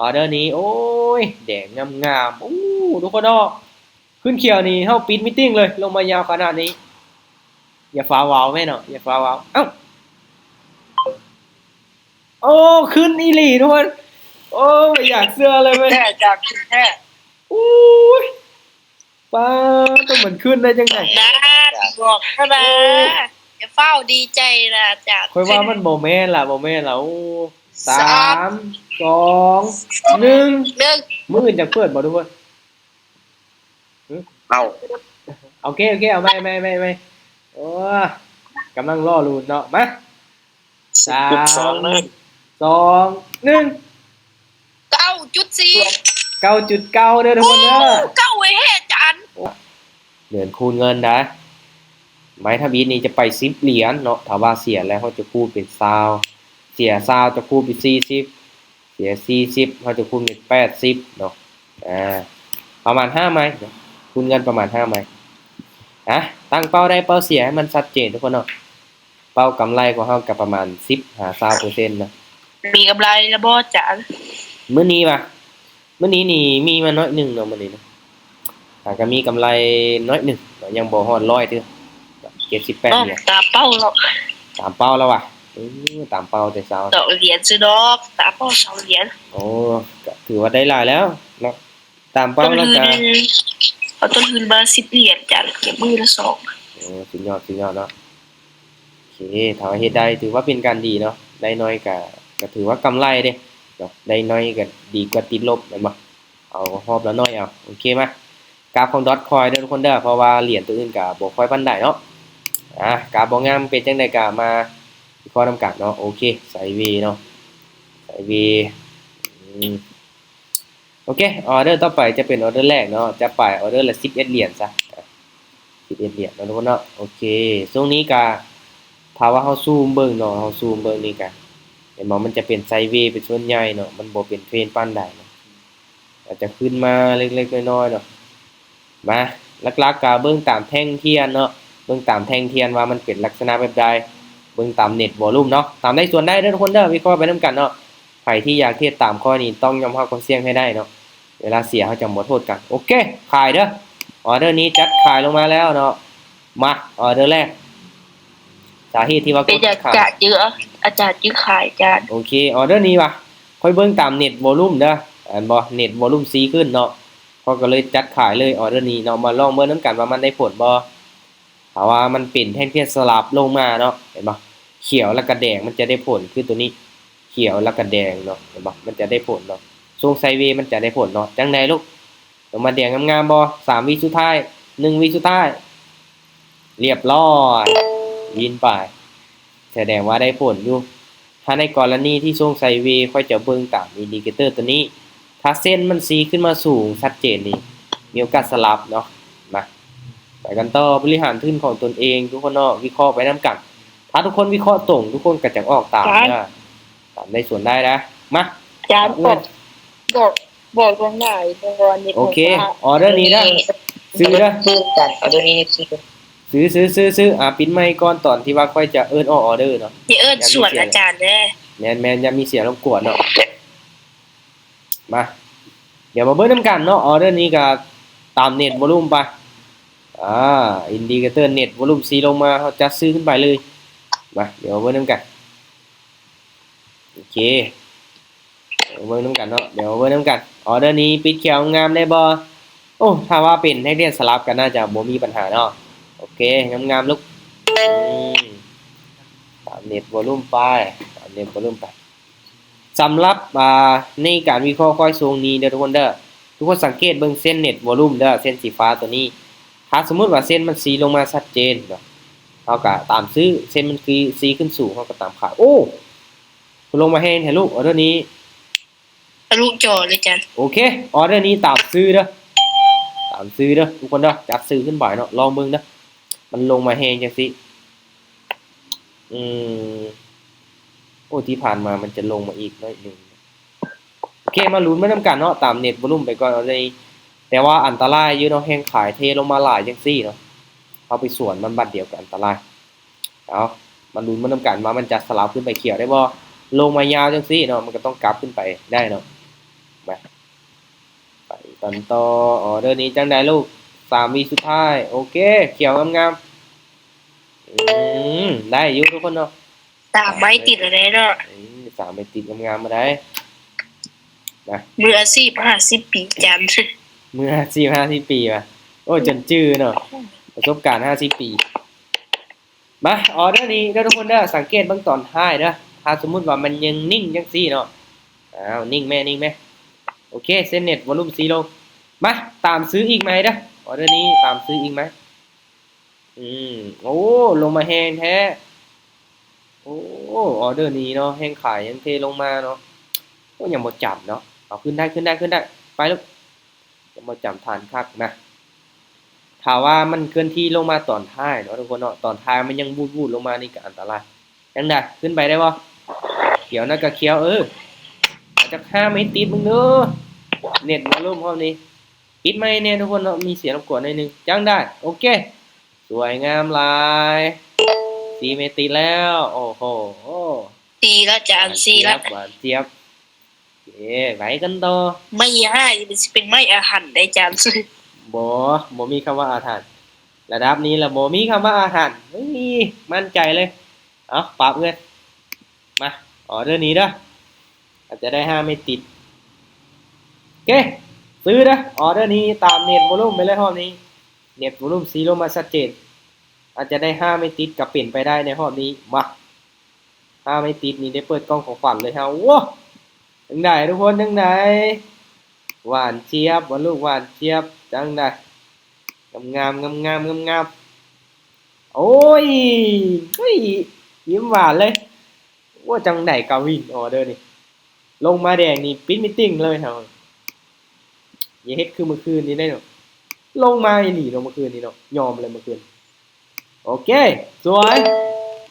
ອອເດີນີ້ ໂອ້ຍ ແດງງາມໆ. ໂອ້ ທຸກຄົນເນາະ ຂຶ້ນຂຽວນີ້ເຮົາປິດມີດຕິ້ງເລີຍ ລົງມາຍາວຂະໜາດນີ້. ຢ່າຟ້າວເວົ້າແມ່ເນາະ ຢ່າຟ້າວເວົ້າ. ເອົ້າ ໂອ້ ຂຶ້ນອີ່ຫຼີທຸກຄົນ. ໂອ້ ບໍ່ຢາກເຊື່ອເລີຍເວີຍ ແທ້ ຢາກຂຶ້ນແທ້. ໂອ້ຍ ປ້າດ ມັນຂຶ້ນໄດ້ຈັ່ງໃດ? ນັ້ນ ບອກເຂົານະ ໂອ້ ຢ່າຟ້າວດີໃຈນະອາຈານ. ຂ້ອຍວ່າມັນບໍ່ແມ່ນລະ ບໍ່ແມ່ນລະ. ໂອ້ ສາມ ສາມ ສອງ ໜຶ່ງ ໜຶ່ງ. ມື້ອື່ນຈະເປີດບໍ່ທຸກຄົນ? ເອົ້າ ໂອເຄ ໂອເຄ ເອົາໃໝ່ ໃໝ່ ໃໝ່ ໃໝ່. ໂອ້ ກຳລັງລໍລຸ້ນເນາະ. ມາ ສາມ ສອງ ໜຶ່ງ ເກົ້າຈຸດສີ່ ເກົ້າຈຸດເກົ້າເດີທຸກຄົນເດີ. ໂອ້ ເກົ້າເອີຍ ອາຈານ. ເງິນຄູນເງິນໄດ໋ ໄມ້ທຳອິດນີ້ຈະໄປສິບຫຼຽນເນາະ. ຖ້າວ່າເສຍແລ້ວ ເຮົາຈະຄູນເປັນຊາວ ເສຍຊາວຈະຄູນເປັນສີ່ສິບ ເສຍສີ່ສິບ ເຮົາຈະຄູນເປັນແປດສິບເນາະ. ອາ ປະມານຫ້າໄມ້ເນາະ ຄູນເງິນປະມານຫ້າໄມ້. ອາ ຕັ້ງເປົ້າໄດ້ເປົ້າເສຍໃຫ້ມັນຊັດເຈນທຸກຄົນເນາະ. ເປົ້າກຳໄລຂອງເຮົາກໍປະມານສິບຫາຊາວເປີເຊັນນະ. ມີກຳໄລແລ້ວບໍ່ອາຈານ? ມື້ນີ້ຫວາ? ມື້ນີ້ນີ້ມີມາໜ້ອຍໜຶ່ງເນາະ ມື້ນີ້ນະ. ຫາກໍມີກຳໄລໜ້ອຍໜຶ່ງເນາະ ຍັງບໍ່ຮອດຮ້ອຍເທື່ອ ເຈັດສິບແປດຫຼຽນ. ຕາມເປົ້າເນາະ ຕາມເປົ້າແລ້ວຫວາ? ເອີ ຕາມເປົ້າແຕ່ເຊົ້າ ສອງຫຼຽນຊື່ດອກ ຕາມເປົ້າສອງຫຼຽນ. ໂອ້ ກໍຖືວ່າໄດ້ຫຼາຍແລ້ວເນາະ ຕາມເປົ້າແລ້ວກໍ ເອົາຕົ້ນທຶນມາສິບຫຼຽນ ອາຈານ ເກັບມື້ລະສອງ. ໂອ້ ສຸດຍອດ ສຸດຍອດເນາະ. ໂອເຄ ຖ້າວ່າເຮັດໄດ້ຖືວ່າເປັນການດີເນາະ ໄດ້ໜ້ອຍກະ ກະຖືວ່າກຳໄລເດ້ເນາະ ໄດ້ໜ້ອຍກະດີກວ່າຕິດລົບແມ່ນບໍ່? ເອົາຮອບລະໜ້ອຍເອົາ. ໂອເຄ ມາ ກາຟຂອງ Dogecoin ເດີທຸກຄົນເດີ ເພາະວ່າຫຼຽນໂຕອື່ນກະບໍ່ຄ່ອຍປານໃດເນາະ. ອາ ກາຟບໍ່ງາມເປັນຈັ່ງໃດກະມາວິເຄາະນຳກັນເນາະ. ໂອເຄ ໄຊເວເນາະ ໄຊເວ ອືມ ໂອເຄ ອອເດີຕໍ່ໄປຈະເປັນອອເດີແລກເນາະ ຈະໄປອອເດີລະສິບເອັດຫຼຽນຊະ ອາ ສິບເອັດຫຼຽນເນາະທຸກຄົນເນາະ. ໂອເຄ ຊ່ວງນີ້ກະ ຖ້າວ່າເຮົາຊູມເບິ່ງເນາະ ເຮົາຊູມເບິ່ງນີ້ກະ ເຫັນບໍ່ ມັນຈະເປັນໄຊເວເປັນສ່ວນໃຫຍ່ເນາະ ມັນບໍ່ເປັນເທຣນປານໃດເນາະ ອາດຈະຂຶ້ນມາເລັກໆນ້ອຍໆເນາະ. ມາ ຫຼັກໆກະເບິ່ງຕາມແທ່ງທຽນເນາະ ເບິ່ງຕາມແທ່ງທຽນວ່າມັນເປັນລັກສະນະແບບໃດ ເບິ່ງຕາມເນັດວໍລຸ່ມເນາະ. ຕາມໃດສ່ວນໃດເດີທຸກຄົນເດີ ວິເຄາະໄປນຳກັນເນາະ. ໃຜທີ່ຢາກເຮັດຕາມຂ້ອຍນີ້ຕ້ອງຍອມຮັບຄວາມສ່ຽງໃຫ້ໄດ້ເນາະ ເວລາເສຍເຮົາຈະບໍ່ໂທດກັນ. ໂອເຄ ຂາຍເດີ ອອເດີນີ້ຈັດຂາຍລົງມາແລ້ວເນາະ. ມາ ອອເດີແລກ ສາເຫດທີ່ວ່າ ເປັນຫຍັງ ກົດຂາຍ ຈະຈື່ ອາຈານຈື່ຂາຍ ອາຈານ. ໂອເຄ ອອເດີນີ້ຫວາ ຂ້ອຍເບິ່ງຕາມເນັດວໍລຸ່ມເດີ ເຫັນບໍ່ ເນັດວໍລຸ່ມຊີ້ຂຶ້ນເນາະ ຂ້ອຍກໍເລີຍຈັດຂາຍເລີຍອອເດີນີ້ເນາະ. ມາລອງເບິ່ງນຳກັນວ່າມັນໄດ້ຜົນບໍ່. ຖ້າວ່າມັນເປັນແທ່ງທຽນສະຫຼັບລົງມາເນາະ ເຫັນບໍ່ ຂຽວແລ້ວກະແດງ ມັນຈະໄດ້ຜົນ ຄືໂຕນີ້ ຂຽວແລ້ວກະແດງເນາະ ເຫັນບໍ່ ມັນຈະໄດ້ຜົນເນາະ. ຊ່ວງໄຊເວມັນຈະໄດ້ຜົນເນາະ. ຈັ່ງໃດລູກ ລົງມາແດງງາມໆບໍ່? ສາມວິສຸດທ້າຍ ໜຶ່ງວິສຸດທ້າຍ ລຽບຮ້ອຍ ວິນໄປ ສະແດງວ່າໄດ້ຜົນຢູ່. ຖ້າໃນກໍລະນີທີ່ຊ່ວງໄຊເວ ຂ້ອຍຈະເບິ່ງຕາມອິນດິເຄເຕີໂຕນີ້ ຖ້າເສັ້ນມັນຊີ້ຂຶ້ນມາສູງຊັດເຈນນີ້ ມີໂອກາດສະຫຼັບເນາະ. ມາ ໄປກັນຕໍ່ ບໍລິຫານທຶນຂອງຕົນເອງ ທຸກຄົນເນາະ ວິເຄາະໄປນຳກັນ. ຖ້າທຸກຄົນວິເຄາະຕົງ ທຸກຄົນກໍຈະອອກຕາມເດີ ຕາມໃດສ່ວນໃດນະ. ມາ ອາຈານ ບອກ ບອກ ບອກລ່ວງໜ້າ ເພາະວ່າເນັດ ໂອເຄ ອອເດີນີ້ເດີ ຊື້ເດີ ຊື້ກັນ ອອເດີນີ້ຊື້ ຊື້ ຊື້ ຊື້ ຊື້. ອ່າ ປິດໄມກ່ອນ ຕອນທີ່ວ່າຂ້ອຍຈະເອີ້ນອອກອອເດີເນາະ ຊິເອີ້ນສວນອາຈານເດ້. ແມ່ນໆ ຢ່າມີສຽງລົບກວນເນາະ. ມາ ດຽວມາເບິ່ງນຳກັນເນາະ ອອເດີນີ້ກະຕາມເນັດວໍລຸ່ມໄປ. ອ່າ ອິນດິເຄເຕີເນັດວໍລຸ່ມຊີ້ລົງມາ ເຮົາຈັດຊື້ຂຶ້ນໄປເລີຍ. ມາ ດຽວມາເບິ່ງນຳກັນ. ໂອເຄ ເບິ່ງນຳກັນເນາະ ດຽວມາເບິ່ງນຳກັນ. ອອເດີນີ້ປິດຂຽວງາມໄດ້ບໍ່? ໂອ້ ຖ້າວ່າເປັນແທ່ງທຽນສະຫຼັບກໍໜ້າຈະບໍ່ມີບັນຫາເນາະ. ໂອເຄ ງາມໆລູກ ອືມ ຕາມເນັດວໍລຸ່ມໄປ ຕາມເນັດວໍລຸ່ມໄປ. ສຳລັບ ອ່າ ໃນການວິເຄາະຂ້ອຍຊ່ວງນີ້ເດີທຸກຄົນເດີ ທຸກຄົນສັງເກດເບິ່ງເສັ້ນເນັດວໍລຸ່ມເດີ ເສັ້ນສີຟ້າໂຕນີ້ ຖ້າສົມມຸດວ່າເສັ້ນມັນຊີ້ລົງມາຊັດເຈນເນາະ ເຮົາກໍຕາມຊື້ ເສັ້ນມັນຊີ້ ຊີ້ຂຶ້ນສູງ ເຮົາກໍຕາມຂາຍ. ໂອ້ ຄືລົງມາແຮງແທ້ລູກ ອອເດີນີ້ ທະລຸຈໍເລີຍຈັນ. ໂອເຄ ອອເດີນີ້ຕາມຊື້ເດີ ຕາມຊື້ເດີທຸກຄົນເດີ ຈັດຊື້ຂຶ້ນໄປເນາະ ລອງເບິ່ງເດີ ມັນລົງມາແຮງຈັ່ງຊີ້. ອືມ ໂອ້ ທີ່ຜ່ານມາມັນຈະລົງມາອີກໜ້ອຍໜຶ່ງ. ໂອເຄ ມາລຸ້ນໄປນຳກັນເນາະ ຕາມເນັດວໍລຸ່ມໄປກ່ອນ ເອົາເລີຍ. ແຕ່ວ່າອັນຕະລາຍຢູ່ເນາະ ແຮງຂາຍເທລົງມາຫຼາຍຈັ່ງຊີ້ເນາະ ເຮົາໄປສວນມັນບາດດຽວກໍອັນຕະລາຍ. ເອົາ ມາລຸ້ນໄປນຳກັນວ່າມັນຈະສະຫຼັບຂຶ້ນໄປຂຽວໄດ້ບໍ່? ລົງມາຍາວຈັ່ງຊີ້ເນາະ ມັນກໍຕ້ອງກັບຂຶ້ນໄປໄດ້ເນາະ. ກັນຕໍ່ ອໍເດີນີ້ຈັ່ງໃດລູກ? ສາມວິສຸດທ້າຍ. ໂອເຄ ຂຽວງາມໆ. ອືມ ໄດ້ຢູ່ທຸກຄົນເນາະ. ສາມໄມ້ຕິດແລ້ວເນາະ. ອືມ ສາມໄມ້ຕິດງາມໆ ມາໄດ້. ມາ ມືອາຊີບຫ້າສິບປີ ຈານ. ມືອາຊີບຫ້າສິບປີວ່າ. ໂອ້ ຈົນຈື່ເນາະ. ປະສົບການຫ້າສິບປີ. ມາ ອໍເດີນີ້ເດີທຸກຄົນເດີ, ສັງເກດເບິ່ງຕອນທ້າຍເດີ. ຖ້າສົມມຸດວ່າມັນຍັງນິ່ງຈັ່ງຊີ້ເນາະ, ອ້າວ ນິ່ງແມ້ ນິ່ງແມ້. ໂອເຄ ເຊັດເນັດວໍລຸມສີ່ລົງ. ມາ ຕາມຊື້ອີກໃໝ່ເດີ. ອໍເດີນີ້ຕາມຊື້ອີກໃໝ່. ອືມ ໂອ້ ລົງມາແຮງແທ້. ໂອ້ ອໍເດີນີ້ເນາະ ແຮງຂາຍຍັງເທລົງມາເນາະ. ໂອ້ ຍັງບໍ່ຈຳເນາະ. ເອົາ ຂຶ້ນໄດ້ ຂຶ້ນໄດ້ ຂຶ້ນໄດ້. ໄປລູກ. ຍັງບໍ່ຈຳຖານຄັກນະ. ຖ້າວ່າມັນເຄື່ອນທີ່ລົງມາຕອນທ້າຍເນາະທຸກຄົນເນາະ, ຕອນທ້າຍມັນຍັງວູດໆລົງມານີ້ກໍອັນຕະລາຍ. ຈັ່ງໃດ ຂຶ້ນໄປໄດ້ບໍ່? ຂຽວນະກະຂຽວ. ເອີ ເອົາຈັກຫ້າໄມ້ຕິດເບິ່ງເດີ. ເນັດວໍລຸມຮອບນີ້ ປິດໄມແດ່ທຸກຄົນເນາະ, ມີສຽງລົບກວນໜ້ອຍໜຶ່ງ. ຈັ່ງໃດ? ໂອເຄ ສວຍງາມຫຼາຍ. ສີ່ໄມ້ຕິດແລ້ວ. ໂອ້ໂຫ ສີ່ແລ້ວຈານ ຫວານຈຽບ ສີ່ແລ້ວ. ຫວານຈຽບ. ເອີ ໄປກັນຕໍ່. ໄມ້ຫ້ານີ້ມັນຊິເປັນໄມ້ອາຖັນໄດ໋ຈານ. ບໍ່ ບໍ່ມີຄຳວ່າອາຖັນ. ລະດັບນີ້ລະບໍ່ມີຄຳວ່າອາຖັນ. ເອີຍ ໝັ້ນໃຈເລີຍ. ເອົາ ປັບເງິນ. ມາ ອໍເດີນີ້ເດີ. ອາດຈະໄດ້ຫ້າໄມ້ຕິດ. ໂອເຄ ຊື້ເດີ. ອໍເດີນີ້ຕາມເນັດວໍລຸມໄປເລີຍຮອບນີ້. ເນັດວໍລຸມຊີ້ລົງມາຊັດເຈນ. ອາດຈະໄດ້ຫ້າໄມ້ຕິດກໍເປັນໄປໄດ້ໃນຮອບນີ້. ມາ ຫ້າໄມ້ຕິດນີ້ໄດ້ເປີດກ່ອງຂອງຂວັນເລີຍເຮົາ. ໂອ້ ຈັ່ງໃດທຸກຄົນ ຈັ່ງໃດ? ຫວານຈຽບບໍ່ລູກ ຫວານຈຽບ. ຈັ່ງໃດ? ງາມໆ ງາມໆ ງາມໆ. ໂອ້ຍ ເຮີ້ຍ ຍິ້ມຫວານເລີຍ. ໂອ້ ຈັ່ງໃດກະວິນອໍເດີນີ້ ລົງມາແດງນີ້ປິດມີດຕິງເລີຍເຮົາ. ຢ່າເຮັດຄືມື້ຄືນນີ້ເດ້ເນາະ. ລົງມາອີ່ຫຼີເນາະ ມື້ຄືນນີ້ເນາະ, ຍອມເລີຍມື້ຄືນ. ໂອເຄ ສວຍ.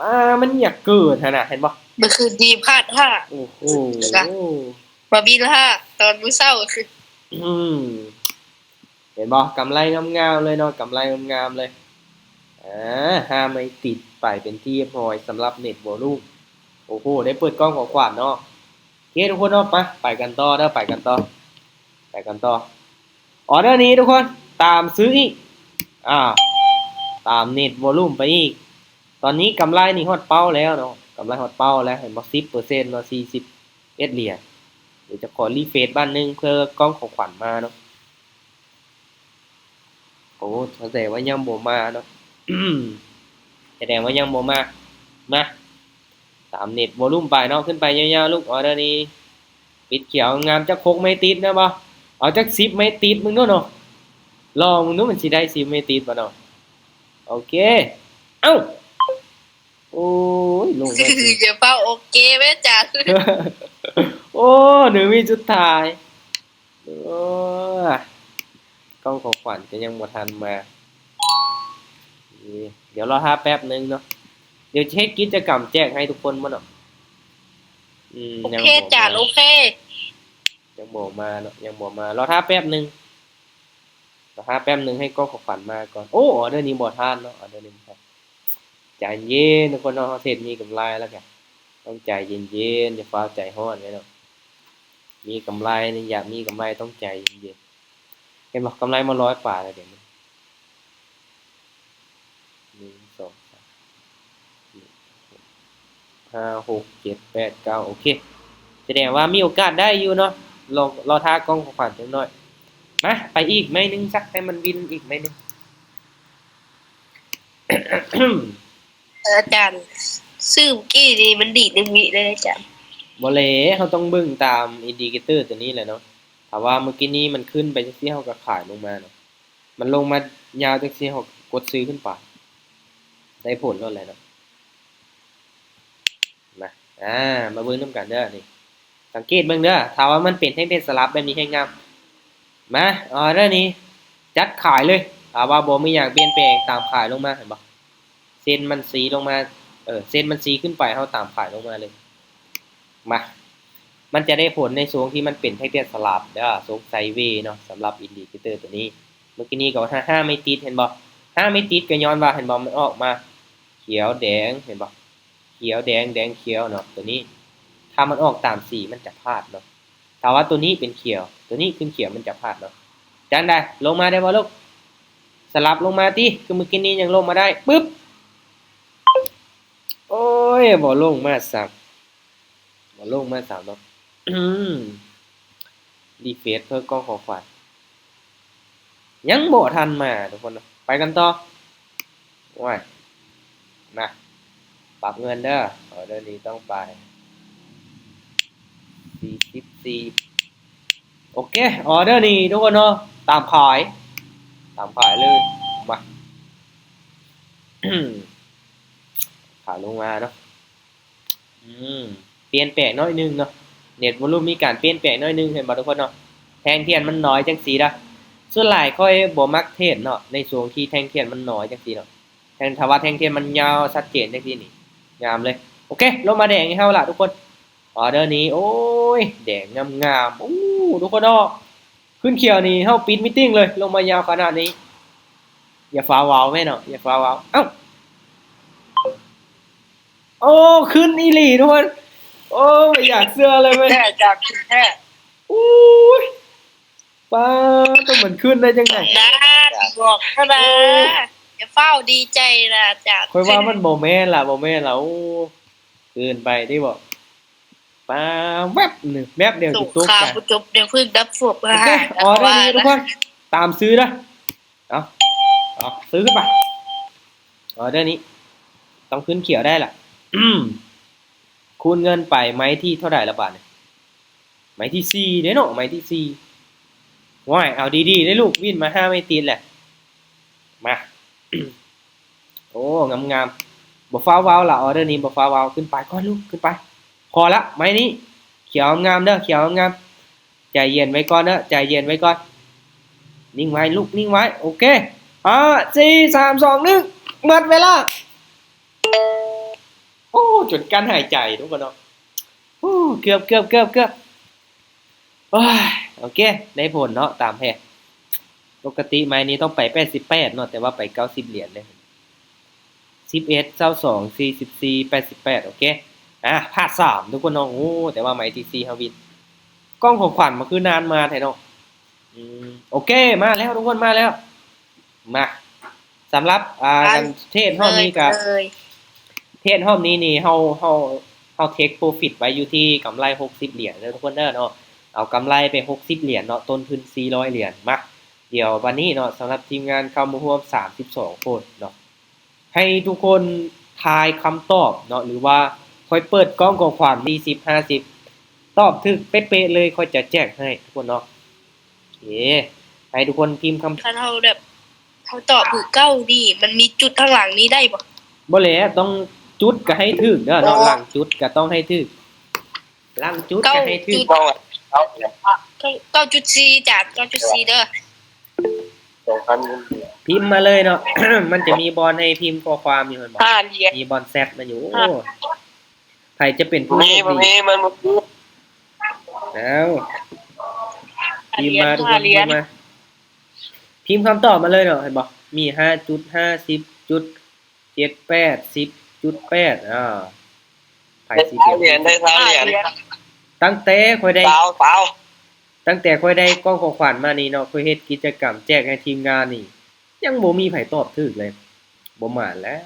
ອ່າ ມັນຢາກເກີດຫັ້ນນະ ເຫັນບໍ່? ມື້ຄືນນີ້ພາດຫ້າ. ໂອ້ໂຫ ມາບິນຫ້າ ຕອນມື້ເຊົ້າຄື ອືມ ເຫັນບໍ່? ກຳໄລງາມໆເລີຍເນາະ, ກຳໄລງາມໆເລີຍ. ອ່າ ຫ້າໄມ້ຕິດໄປເປັນທີ່ຮຽບຮ້ອຍສຳລັບເນັດວໍລຸມ. ໂອ້ໂຫ ໄດ້ເປີດກ່ອງຂອງຂວັນເນາະ. ໂອເຄທຸກຄົນເນາະ, ໄປ ໄປກັນຕໍ່ເດີ ໄປກັນຕໍ່ ໄປກັນຕໍ່. ອໍເດີນີ້ທຸກຄົນ ຕາມຊື້ອີກ. ອ່າ ຕາມເນັດວໍລຸມໄປອີກ. ຕອນນີ້ກຳໄລນີ້ຮອດເປົ້າແລ້ວເນາະ, ກຳໄລຮອດເປົ້າແລ້ວ ເຫັນບໍ່? ສິບເປີເຊັນເນາະ, ສີ່ສິບເອັດຫຼຽນ. ດຽວຈະຂໍຣີເຟຣຊບາດໜຶ່ງເພື່ອກ່ອງຂອງຂວັນມາເນາະ. ໂອ້ ສະແດງວ່າຍັງບໍ່ມາເນາະ, ສະແດງວ່າຍັງບໍ່ມາ. ມາ ຕາມເນັດວໍລຸມໄປເນາະ, ຂຶ້ນໄປຍາວໆ ລູກ. ອໍເດີນີ້ ປິດຂຽວງາມ ຈັກຫົກໄມ້ຕິດນະບໍ່? ເອົາຈັກສິບໄມ້ຕິດເບິ່ງດູເນາະ, ລອງເບິ່ງດູມັນຊິໄດ້ສິບໄມ້ຕິດບໍ່ເນາະ. ໂອເຄ ເອົ້າ ໂອ້ຍ ລົງມາ ຢ່າຟ້າວໂອເຄແມ່ຈັນ. ໂອ້ ໜຶ່ງວິສຸດທ້າຍ. ໂອ້ ກ່ອງຂອງຂວັນກໍຍັງບໍ່ທັນມາ. ດຽວລໍຖ້າແປັບໜຶ່ງເນາະ, ດຽວຈະເຮັດກິດຈະກຳແຈກໃຫ້ທຸກຄົນເບິ່ງເນາະ. ອືມ ໂອເຄ ຍັງບໍ່ມາ ຈານ ໂອເຄ ຍັງບໍ່ມາເນາະ, ຍັງບໍ່ມາ. ລໍຖ້າແປັບໜຶ່ງ, ລໍຖ້າແປັບໜຶ່ງໃຫ້ກ່ອງຂອງຂວັນມາກ່ອນ. ໂອ້ ອໍເດີນີ້ບໍ່ທັນເນາະ, ອໍເດີນີ້ບໍ່ທັນ. ໃຈເຢັນໆ ທຸກຄົນເນາະ, ເຮົາເຮັດມີກຳໄລແລ້ວກະຕ້ອງໃຈເຢັນໆ, ຢ່າຟ້າວໃຈຮ້ອນເດ້ເນາະ. ມີກຳໄລນີ້ ຢາກມີກຳໄລຕ້ອງໃຈເຢັນໆ. ເຫັນບໍ່? ກຳໄລມາຮ້ອຍປາຍແລ້ວເດ. ໜຶ່ງ ສອງ ສາມ ສີ່ ຫ້າ ຫົກ ເຈັດ ແປດ ເກົ້າ ໂອເຄ ສະແດງວ່າມີໂອກາດໄດ້ຢູ່ເນາະ. ລໍ ລໍຖ້າກ່ອງຂອງຂວັນຈັກໜ້ອຍ. ມາ ໄປອີກໄມ້ໜຶ່ງຊະ, ໃຫ້ມັນວິນອີກໄມ້ໜຶ່ງ. ອາຈານ ຊື້ມື້ກີ້ນີ້ມັນດີດໜຶ່ງວິເລີຍອາຈານ. ບໍ່ແຫຼະ, ເຮົາຕ້ອງເບິ່ງຕາມອິນດິເຄເຕີຕົວນີ້ແຫຼະເນາະ. ຖ້າວ່າມື້ກີ້ນີ້ມັນຂຶ້ນໄປຈັ່ງຊີ້ ເຮົາກໍຂາຍລົງມາເນາະ, ມັນລົງມາຍາວຈັ່ງຊີ້ ເຮົາກໍກົດຊື້ຂຶ້ນໄປ. ໄດ້ຜົນໂລດແຫຼະເນາະ. ມາ ອ່າ ມາເບິ່ງນຳກັນເດີນີ້. ສັງເກດເບິ່ງເດີ, ຖ້າວ່າມັນເປັນແທ່ງເທສະຫຼັບແບບນີ້ແຮງງາມ. ມາ ອໍເດີນີ້ ຈັດຂາຍເລີຍ. ຖ້າວ່າບໍ່ມີຫຍັງປ່ຽນແປງ, ຕາມຂາຍລົງມາ, ເຫັນບໍ່? ເສັ້ນມັນຊີ້ລົງມາ, ເອີ ເສັ້ນມັນຊີ້ຂຶ້ນໄປ, ເຮົາຕາມຂາຍລົງມາເລີຍ. ມາ ມັນຈະໄດ້ຜົນໃນຊ່ວງທີ່ມັນເປັນແທ່ງເທສະຫຼັບເດີ, ຊ່ວງໄຊເວເນາະ, ສຳລັບອິນດິເຄເຕີຕົວນີ້. ເມື່ອກີ້ນີ້ກໍຫ້າ ຫ້າໄມ້ຕິດ, ເຫັນບໍ່? ຫ້າໄມ້ຕິດກໍຍ້ອນວ່າ, ເຫັນບໍ່? ມັນອອກມາຂຽວແດງ, ເຫັນບໍ່? ຂຽວແດງ ແດງຂຽວເນາະ ຕົວນີ້. ຖ້າມັນອອກຕາມສີມັນຈະພາດເນາະ. ຖ້າວ່າຕົວນີ້ເປັນຂຽວ ຕົວນີ້ຂຶ້ນຂຽວ ມັນຈະພາດເນາະ. ຈັ່ງໃດ ລົງມາໄດ້ບໍ່ລູກ? ສະຫຼັບລົງມາຕິ ຄືມື້ກີ້ນີ້ຍັງລົງມາໄດ້ ປຶບ ໂອ້ຍ ບໍ່ລົງມາຊ້ຳ ບໍ່ລົງມາຊ້ຳເນາະ. ອືມ ຣີເຟຣຊເພື່ອກ່ອງຂອງຂວັນ ຍັງບໍ່ທັນມາທຸກຄົນເນາະ. ໄປກັນຕໍ່. ໂອ້ຍ ມາ ປັບເງິນເດີ ອໍເດີນີ້ຕ້ອງໄປ ສີ່ສິບສີ່ ໂອເຄ ອໍເດີນີ້ທຸກຄົນເນາະ ຕາມຂາຍ ຕາມຂາຍເລີຍ ມາ ຂາຍລົງມາເນາະ. ອືມ ປ່ຽນແປງໜ້ອຍໜຶ່ງເນາະ ເນັດວອລລຸ່ມມີການປ່ຽນແປງໜ້ອຍໜຶ່ງ ເຫັນບໍ່ທຸກຄົນເນາະ? ແທ່ງທຽນມັນນ້ອຍຈັ່ງຊີ້ນະ ສ່ວນຫຼາຍຂ້ອຍບໍ່ມັກເທຣດເນາະ ໃນຊ່ວງທີ່ແທ່ງທຽນມັນນ້ອຍຈັ່ງຊີ້ເນາະ. ແທ່ງ ຖ້າວ່າແທ່ງທຽນມັນຍາວຊັດເຈນຈັ່ງຊີ້ນີ້ ງາມເລີຍ. ໂອເຄ ລົງມາແດງໃຫ້ເຮົາລະທຸກຄົນ ອໍເດີນີ້ ໂອ້ຍ ແດງງາມໆ ໂອ້ ທຸກຄົນເນາະ. ຂຶ້ນຂຽວນີ້ເຮົາປິດມີດຕິ້ງເລີຍ ລົງມາຍາວຂະໜາດນີ້. ຢ່າຟ້າວເວົ້າແມ່ເນາະ ຢ່າຟ້າວເວົ້າ. ເອົ້າ ໂອ້ ຂຶ້ນອີ່ຫຼີທຸກຄົນ ໂອ້ ບໍ່ຢາກເຊື່ອເລີຍເວີຍ ແທ້ຈາກຂຶ້ນແທ້. ໂອ້ຍ ປ້າດ ມັນຂຶ້ນໄດ້ຈັ່ງໃດ? ນັ້ນ ບອກເທົ່ານັ້ນ ຢ່າຟ້າວດີໃຈນະອາຈານ. ຂ້ອຍວ່າມັນບໍ່ແມ່ນລະ ບໍ່ແມ່ນລະ ໂອ້ ເກີນໄປເດ້ບໍ? ປ້າ ແວັບໜຶ່ງ ແວັບດຽວ ສົງຄາມບໍ່ຈົບ ດຽວເພິ່ງດັບຟວບ. ໂອເຄ ອໍເດີນີ້ທຸກຄົນ ຕາມຊື້ເດີ. ເອົາ ເອົາ ຊື້ຂຶ້ນໄປ. ອໍເດີນີ້ຕ້ອງຂຶ້ນຂຽວໄດ້ລະ. ຄູນເງິນໄປໄມ້ທີເທົ່າໃດລະບາດນີ້? ໄມ້ທີສີ່ເດ້ເນາະ ໄມ້ທີສີ່. ວ້າຍ ເອົາດີໆເດ້ລູກ ວິນມາຫ້າໄມ້ຕິດແຫຼະ. ມາ ໂອ້ ງາມໆ ບໍ່ຟ້າວເວົ້າລະ ອໍເດີນີ້ບໍ່ຟ້າວເວົ້າ. ຂຶ້ນໄປກ່ອນລູກ ຂຶ້ນໄປ. ພໍລະ ໄມ້ນີ້ ຂຽວງາມໆເດີ ຂຽວງາມໆ. ໃຈເຢັນໄວ້ກ່ອນເດີ ໃຈເຢັນໄວ້ກ່ອນ. ນິ່ງໄວ້ລູກ ນິ່ງໄວ້. ໂອເຄ ຫ້າ ສີ່ ສາມ ສອງ ໜຶ່ງ ໝົດເວລາ. ໂອ້ ຈົນກັ້ນຫາຍໃຈທຸກຄົນເນາະ. ໂອ້ ເກືອບ ເກືອບ ເກືອບ ເກືອບ. ໂອ້ຍ ໂອເຄ ໄດ້ຜົນເນາະ ຕາມແຜນ. ປົກກະຕິໄມ້ນີ້ຕ້ອງໄປແປດສິບແປດເນາະ ແຕ່ວ່າໄປເກົ້າສິບຫຼຽນເດ້. ສິບເອັດ ຊາວສອງ ສີ່ສິບສີ່ ແປດສິບແປດ ໂອເຄ. ອ່າ ພາດສາມທຸກຄົນເນາະ. ໂອ້ ແຕ່ວ່າໄມ້ທີສີ່ເຮົາວິນ. ກ່ອງຂອງຂວັນມັນຄືນານມາແທ້ເນາະ. ອືມ ໂອເຄ ມາແລ້ວທຸກຄົນ ມາແລ້ວ. ມາ ສຳລັບ ອ່າ ການເທຣດຮອບນີ້ກະ ເທຣດຮອບນີ້ນີ້ ເຮົາ ເຮົາ ເຮົາເທກໂປຣຟິດໄວ້ຢູ່ທີ່ກຳໄລຫົກສິບຫຼຽນເດີທຸກຄົນເດີເນາະ. ເອົາກຳໄລໄປຫົກສິບຫຼຽນເນາະ ຕົ້ນທຶນສີ່ຮ້ອຍຫຼຽນ. ມາ ດຽວບັດນີ້ເນາະ ສຳລັບທີມງານເຂົ້າມາຮ່ວມສາມສິບສອງຄົນເນາະ ໃຫ້ທຸກຄົນທາຍຄຳຕອບເນາະ ຫຼືວ່າຂ້ອຍເປີດກ່ອງຂອງຂວັນສີ່ສິບ ຫ້າສິບ ຕອບຖືກເປະໆເລີຍ ຂ້ອຍຈະແຈກໃຫ້ທຸກຄົນເນາະ. ເອ ໃຫ້ທຸກຄົນພິມຄຳ ຄັນເຮົາແບບ ເຮົາຕອບຖືກເກົ້ານີ້ ມັນມີຈຸດທາງຫຼັງນີ້ໄດ້ບໍ່? ບໍ່ແຫຼະ ຕ້ອງຈຸດກະໃຫ້ຖືກເດີເນາະ. ໂອ້ ຫຼັງຈຸດກະຕ້ອງໃຫ້ຖືກ ຫຼັງຈຸດກະໃຫ້ຖືກ. ເກົ້າຈຸດ ເກົ້າຈຸດສີ່ ຈາກເກົ້າຈຸດສີ່ເດີ. ພິມມາເລີຍເນາະ ມັນຈະມີບ່ອນໃຫ້ພິມຂໍ້ຄວາມຢູ່ ເຫັນບໍ່? ມີບ່ອນແຊັດມາຢູ່. ໂອ້ ໃຜຈະເປັນຜູ້ໂຊກດີ? ມີ ມັນບໍ່ມີ. ອ້າວ ພິມມາທຸກຄົນ ພິມມາ ພິມຄຳຕອບມາເລີຍເນາະ ເຫັນບໍ່? ມີຫ້າຈຸດ ຫ້າສິບຈຸດ ເຈັດ ແປດ ສິບຈຸດແປດ. ອ້າວ ໃຜຊິເປັນຜູ້ໂຊກດີ? ໄດ້ຊາວຫຼຽນ ໄດ້ຊາວຫຼຽນ. ຕັ້ງແຕ່ຂ້ອຍໄດ້ ຊາວ ຊາວ ຕັ້ງແຕ່ຂ້ອຍໄດ້ກ່ອງຂອງຂວັນມານີ້ເນາະ ຂ້ອຍເຮັດກິດຈະກຳແຈກໃຫ້ທີມງານນີ້ ຍັງບໍ່ມີໃຜຕອບຖືກເລີຍ. ບໍ່ໝານແລ້ວ.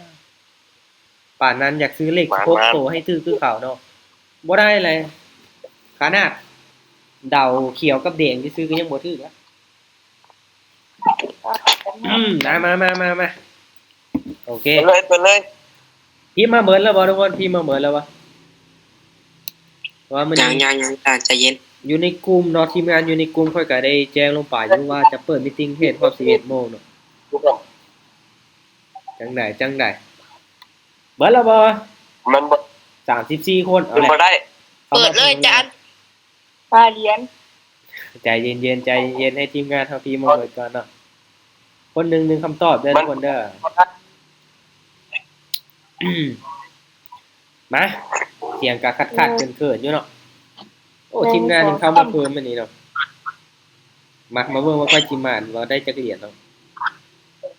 ປານນັ້ນຢາກຊື້ເລກ ໝານໆ ສິບຫົກໂຕໃຫ້ຖືກຄືເຂົາເນາະ ບໍ່ໄດ້ເລີຍ. ຂະໜາດເດົາຂຽວກັບແດງຊື່ໆ ກໍຍັງບໍ່ຖືກລະ. ອືມ ມາ ມາ ມາ ມາ ໂອເຄ ເປີດເລີຍ ເປີດເລີຍ. ພິມມາເບິດແລ້ວບໍ່ທຸກຄົນ? ພິມມາເບິດແລ້ວບໍ່? ເພາະວ່າມື້ນີ້ ຍັງໆ ໃຈເຢັນ ຢູ່ໃນກຸ່ມເນາະ ທີມງານຢູ່ໃນກຸ່ມ ຂ້ອຍກໍໄດ້ແຈ້ງລົງໄປຢູ່ວ່າຈະເປີດມີດຕິ້ງເທຣດຮອບສິບເອັດໂມງເນາະ. ຈັ່ງໃດ ຈັ່ງໃດ ເບິດແລ້ວບໍ່? ມັນບໍ່ ສາມສິບສີ່ຄົນ ເອົາແຫຼະ ເປີດເລີຍຈານ ຫ້າຫຼຽນ. ໃຈເຢັນໆ ໃຈເຢັນໆ ໃຫ້ທີມງານເຮົາພິມມາເບິດກ່ອນເນາະ. ຄົນໜຶ່ງໜຶ່ງຄຳຕອບເດີ ທຸກຄົນເດີ. ມາ ສຽງກະຂາດໆເຂີນໆຢູ່ເນາະ. ໂອ້ ທີມງານຍັງເຂົ້າມາເພີ່ມອັນນີ້ເນາະ. ມາ ມາເບິ່ງວ່າຂ້ອຍຊິໝານ ວ່າໄດ້ຈັກຫຼຽນເນາະ.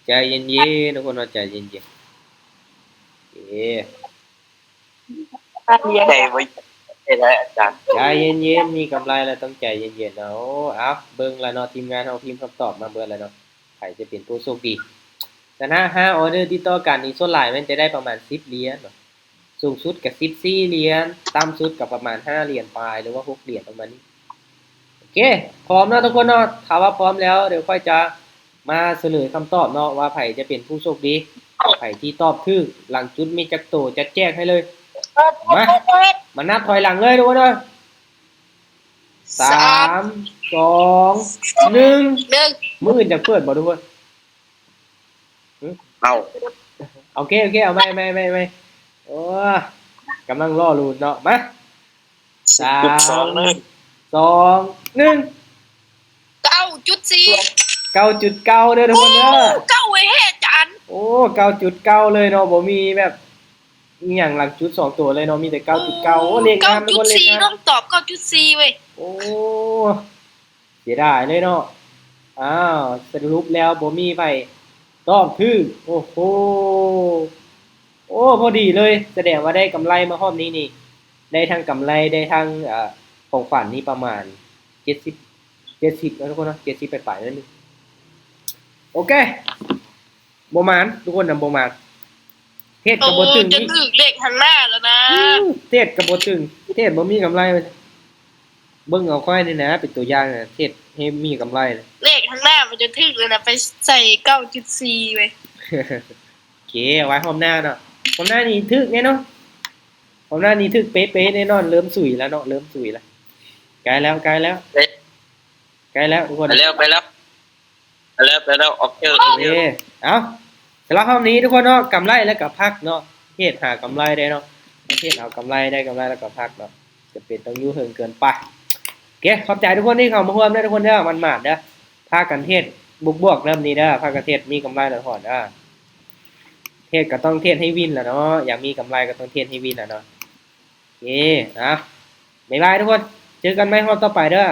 ໃຈເຢັນໆ ທຸກຄົນເນາະ ໃຈເຢັນໆ. ເອີ ໃຈບໍ່ ເຮັດໄດ້ອາຈານ ໃຈເຢັນໆ ມີກຳໄລແລ້ວຕ້ອງໃຈເຢັນໆເນາະ. ໂອ້ ເອົາ ເບິ່ງລະເນາະ ທີມງານເຮົາພິມຄຳຕອບມາເບິດແລ້ວເນາະ ໃຜຈະເປັນຜູ້ໂຊກດີ. ຊະນະຫ້າອໍເດີຕິດຕໍ່ກັນນີ້ ສ່ວນຫຼາຍແມ່ນຈະໄດ້ປະມານສິບຫຼຽນເນາະ ສູງສຸດກໍສິບສີ່ຫຼຽນ ຕ່ຳສຸດກໍປະມານຫ້າຫຼຽນປາຍ ຫຼືວ່າຫົກຫຼຽນປະມານນີ້. ໂອເຄ ພ້ອມເນາະທຸກຄົນເນາະ. ຖ້າວ່າພ້ອມແລ້ວ ດຽວຂ້ອຍຈະມາສະເໜີຄຳຕອບເນາະ ວ່າໃຜຈະເປັນຜູ້ໂຊກດີ ໃຜທີ່ຕອບຖືກຫຼັງຈຸດມີຈັກໂຕ ຈະແຈກໃຫ້ເລີຍ. ມາ ມານັບຖອຍຫຼັງເລີຍທຸກຄົນເດີ. ສາມ ສາມ ສອງ ໜຶ່ງ ໜຶ່ງ ມື້ອື່ນຈະເປີດບໍ່ທຸກຄົນ? ເອົ້າ ໂອເຄ ໂອເຄ ເອົາໃໝ່ ໃໝ່ ໃໝ່ ໃໝ່. ໂອ້ ກຳລັງລໍລຸ້ນເນາະ. ມາ ສາມ ສອງ ໜຶ່ງ ເກົ້າຈຸດສີ່ ເກົ້າຈຸດເກົ້າເດີທຸກຄົນເດີ. ໂອ້ ເກົ້າເວີຍເຮ ອາຈານ. ໂອ້ ເກົ້າຈຸດເກົ້າເລີຍເນາະ ບໍ່ມີແບບອີ່ຫຍັງຫຼັງຈຸດສອງໂຕເລີຍເນາະ ມີແຕ່ເກົ້າຈຸດເກົ້າ. ໂອ້ ເລກງາມທຸກຄົນ ເລກງາມ. ຕ້ອງຕອບເກົ້າຈຸດສີ່ເວີຍ. ໂອ້ ເສຍດາຍເລີຍເນາະ. ອ້າວ ສະຫຼຸບແລ້ວບໍ່ມີໃຜຕອບຖືກ. ໂອ້ໂຫ ໂອ້ ພໍດີເລີຍ ສະແດງວ່າໄດ້ກຳໄລມາຮອບນີ້ນີ້ ໄດ້ທັງກຳໄລ ໄດ້ທັງ ເອີ ຂອງຂວັນນີ້ປະມານເຈັດສິບ ເຈັດສິບເນາະທຸກຄົນເນາະ ເຈັດສິບປາຍໆ ໜ້ອຍໜຶ່ງ. ໂອເຄ ບໍ່ໝານ ທຸກຄົນນະ ບໍ່ໝານ. ເທດກໍບໍ່ຕຶງ ໂອ້ ຈະຖືກເລກທາງໜ້າແລ້ວນະ. ອືມ ເທດກໍບໍ່ຕຶງ ເທດບໍ່ມີກຳໄລ. ເບິ່ງເອົາຂ້ອຍນີ້ນະ ເປັນຕົວຢ່າງນະ ເທດໃຫ້ມີກຳໄລ. ເລກທາງໜ້າມັນຈະຖືກແລ້ວນະ ໄປໃສ່ເກົ້າຈຸດສີ່ເວີຍ. ໂອເຄ ເອົາໄວ້ຮອບໜ້າເນາະ ຮອບໜ້ານີ້ຖືກແນ່ນອນ ຮອບໜ້ານີ້ຖືກເປະໆ ແນ່ນອນ. ເລີ່ມສຸຍແລ້ວເນາະ ເລີ່ມສຸຍແລ້ວ. ໃກ້ແລ້ວ ໃກ້ແລ້ວ ເອີ ໃກ້ແລ້ວທຸກຄົນ ໃກ້ແລ້ວ ໃກ້ແລ້ວ ໃກ້ແລ້ວ ໂອເຄ ໂອເຄ. ເອົ້າ ສຳລັບຮອບນີ້ທຸກຄົນເນາະ ກຳໄລແລ້ວກໍພັກເນາະ ເທດຫາກຳໄລໄດ້ເນາະ ເທດເອົາກຳໄລ ໄດ້ກຳໄລແລ້ວກໍພັກເນາະ ຈຳເປັນຕ້ອງຢູ່ເຫິງເກີນໄປ. ໂອເຄ ຂອບໃຈທຸກຄົນທີ່ເຂົ້າມາຮ່ວມເດີທຸກຄົນເດີ ໝັ້ນໆເດີ ພາກັນເທດບວກໆ ເລີ່ມນີ້ເດີ ພາກັນເທດມີກຳໄລແລ້ວຖອນເດີ. ເທດກໍຕ້ອງເທດໃຫ້ວິນແຫຼະເນາະ ຢາກມີກຳໄລກໍຕ້ອງເທດໃຫ້ວິນແຫຼະເນາະ. ໂອເຄ ອ່ະ ບາຍບາຍທຸກຄົນ ເຈີກັນໃໝ່ຮອບຕໍ່ໄປເດີ.